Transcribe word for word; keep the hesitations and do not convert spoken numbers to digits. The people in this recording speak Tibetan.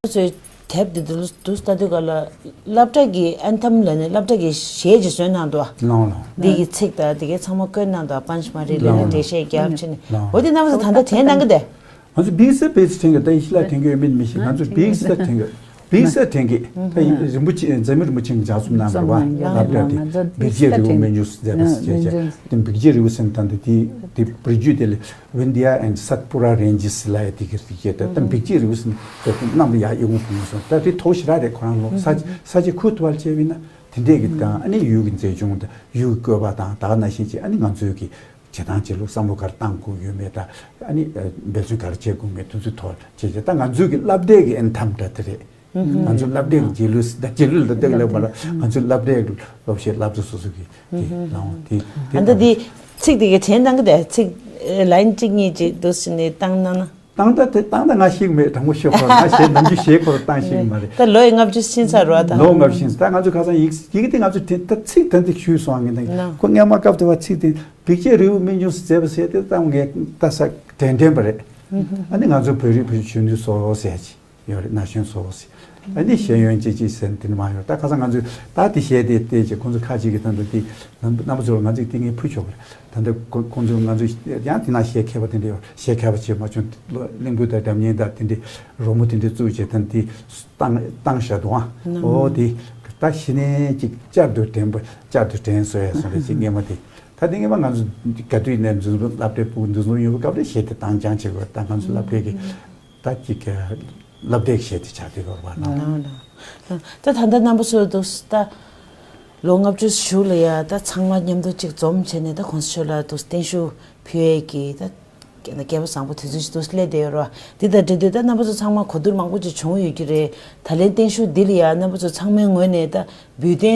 ཚོའི་དེབ་འདི་འདུག་འདུག་ལྟ་དུས་ག་ལ་སློབ་གྲྭ་གི་ཨན་ཐམ་ལ་ནི་སློབ་གྲྭ་གི་གཞས་ཅིག་བཟོས་གནང་འདུག་ལོང་ལོང་། འདི་གི་ཚིག་དང་དེ་གའི་ཚང་མ་བཀོད་གནང་འདུག་པན་ཆི་མ་རི་ལ་ནི་འགྲེལ་བཤད་རྒྱབ་བྱས་ནས། ལོང་། འོ་དེ་རྣམ་པ་ཚོ་ད་ལྟ་དྲན་གནང་གི་འདུག་ང་ཚོ་བིག་སི་བིག་སི་དྲན་གི་ད་ཡིན་ཤི་ལ་དྲན་གི་ཡོད་མིན་མི་ཤེས། ང་ཚོ་བིག་སི་ད་དྲན་གི་བིག་སི་དྲན་གི་ད་ཡིན་རིན་པོ་ཆེ་འཛམ་གླིང་རིན་པོ་ཆེ་གི་ལྗགས་རྩོམ་གནང་བ་རེད་བ། སློབ་གྲྭ་དེ་བིག་ཅེ་རི་བོ་མན་ཇུས་ཟེར་བ་ཟེར་བྱས་དེ་བིག་ཅེ་རི་བོ་ཟེར་ད་འདི་དེ་དེ་བི་རི་ཇུས་དེ་ལ་ཝིན་དི་ཡ་ཨེན་སད་པུ་ར་རེན་ཇི་སི་ལ་ཡ་དེ་གི་རིགས་ཀྱི་ད་ད་བིག་ཅེ་རི་བོ་ཟེར་ད་གནམ་ལ་ཡ་ཨེ་འོང་ཐུབ་མ་སོང་། ད་དེ་ཐོག་ཞེ་དྲག་རེད། ཁོ་རང་ལོ་ས་ས་ཆ་ཁུ་ཐུ་བ་ལ་བྱས་པ་ཡིན་ན་དེ་འདྲས་ཀྱི་དང་ཨ་ནི་ཡུལ་གྱི་མཛེས་ལྗོངས་དང་ཡུལ་གྱི་བཀོད་པ་དང་ད་ག་ནང་བཞིན་བྱས་ཨ་ནི་ང་ཚོའི་གི་བྱེད་སྟངས་བྱེད་ལུགས་བསམ་བློ་ག་རེ་བཏང་དགོས་ཡོད་མེད་དང་ཨ་ནི་འབད་བརྩོན་ག་རེ་བྱེད་དགོས་མེད་དེ་ཚོའི་ཐོག་བྱས་བྱས་ད་ང་ཚོའི་གི་སློབ་གྲྭའི་གི་ཨན་ཐམ་འདྲ་དེ་རེད། ང་ཚོའི་སློབ་གྲྭའི་གི་རྗེས་ལུས་ད་རྗེས་ལུས་ལ་ལྟ་གི་ལབ་པ་ལ་ང་ཚོའི་སློབ་གྲྭའི་གི་སློབ་ཞེས་སློབ་གྲྭ་སོ་སོ་གི་དེ་ལའང་དེ་ཨ་ད་དེ་འདི་ཚིག་དེ་གི་དྲན་གནང་གི་དེ་ཚིག་ལན་གཅིག་གཉིས་ཅིག་འདུག་ཟེར་ནས་བཏང་གནང་ན། ཏང་ཏ་དེ་ཏང་ཏ་ང་ཤེས་ཀྱི་མེད། དྲང་པོ་ཤོད་ཁོ་ང་ཞེ་ནམ་རྒྱུན་ཞེ་ཁོ་རང་ཏང་ཤེས་ཀྱི་མ་རེད། ད་ལོ་ཡི་ལྔ་བཅུ་ཕྱིན་ཚར་རོ་ད། ལོ་ལྔ་བཅུ་ཕྱིན་ཚར། ད་ང་ཚོ་ཁ་སང་ཡིག་ཡིག་དེ་ང་ཚོ་དེ་ད་ཚིག་དོན་དེ་ཞུས་སོང་ངས་ད་ཁོ་སྔོན་མ་སྐབས་དེ་བ་ཚིག་དེ་བིག་ཅེ་རི་བོ་མན་ཇུས་མཛད་པ་ཟེར་དེ་ད་ངས་ད་ས་དྲན་དྲན་པ་རེད། ཨ་ནི་ང་ཚོ་བོད་རིགས་བོད་གཞོན་ནུ་ཚོ་ཟེར་གྱི་ཡོད་རེད། ན་གཞོན་ཚོ་ཟེར། ཨ་ནི་ཤེས་ཡོན་ཅི་ཅི་ཟེར་དེ་ནི་མ་ཡོད། ད་ཁ་སང་ང་ཚོས་ད་དེ་བཤད་དེ་བལྟས་ཀྱི་ཁོང་ཚོ་ཁ་ཅིག་གིས་ད་ལྟ་དེ་རྣམ་པ་ཚོར་ང་ཚོས་དེ་ངས་ཕུལ་ཆོག་པ་རེད། ད་ལྟ་ཁོ་ཁོང་ཚོས་ང་ཚོས་ཡང་དེ་ན་བཤད་མཁས་པ་དེ་འདྲ་ཡོད། བཤད་མཁས་པ་བྱེད་མ་བྱུང་། གླིང་བུ་དང་འགྲམ་གཉེན་དང་དེ་འདྲའི་རོལ་མོ་དེ་འདྲ་བཙུགས་བྱས་ད་དེ་བཏང་བཏང་བཞག་འདུག་ཨ། ཨོ་དེ་ད་གཞི་ནས་ཅིག་བསྐྱར་དུ་དྲན་པ་བསྐྱར་དུ་དྲན་གསོ་ཡ་སོང་རེད་ཅིག་སྔས་མ་དེ། ད་དེ་སྔས་མ་ང་ཚོ་ག་དུས་ནས་འཛིན་བཟུང་སློབ་གྲྭའི་ཕྲུ་གུ་འཛིན་བཟུང་ཡོད་པའི་སྐབས་རེ་བཤད་དེ་བཏང་རྐྱང་བྱེད་དགོས། ད་ང་ཚོ་སློབ་གྲྭའི་གི་ད་ཅིག་གི་སློབ་གྲྭའི་གཞས་དེ་ཆགས་བསྡད་ཡོད་རེད་པ་ན། ད་ད་ལྟ་རྣམ་པ་ཚོ་འདུག་ད་ལོ་ལྔ་བཅུ་གཞུག་ལ་ཡ་ད་ཚང་མ་མཉམ་དུ་གཅིག་འཛོམས་བྱས་ནས་ད་གོང་ས་མཆོག་ལ་འདུག་བརྟན་བཞུགས་ཕུལ་ཡས་ཀྱི་ད་སྐལ་བ་བཟང་པོ་དེ་ཚོ་ཞིག་འདུག་སླེབས་བསྡད་ཡོད་རེད་པ། འདི་ལྟར་འབྲེལ་དུས་ད་རྣམ་པ་ཚོ་ཚང་མ་གོ་བསྡུར་མང་པོ་ཅིག་བྱུང་ཡོད་ཀྱི་རེད། ད་ལན་བརྟན་བཞུགས་འདི་ལ་ཡ་རྣམ་པ་ཚོ་ཚང་མའི་ངོས་ནས་ད་འབུལ་རྟེན།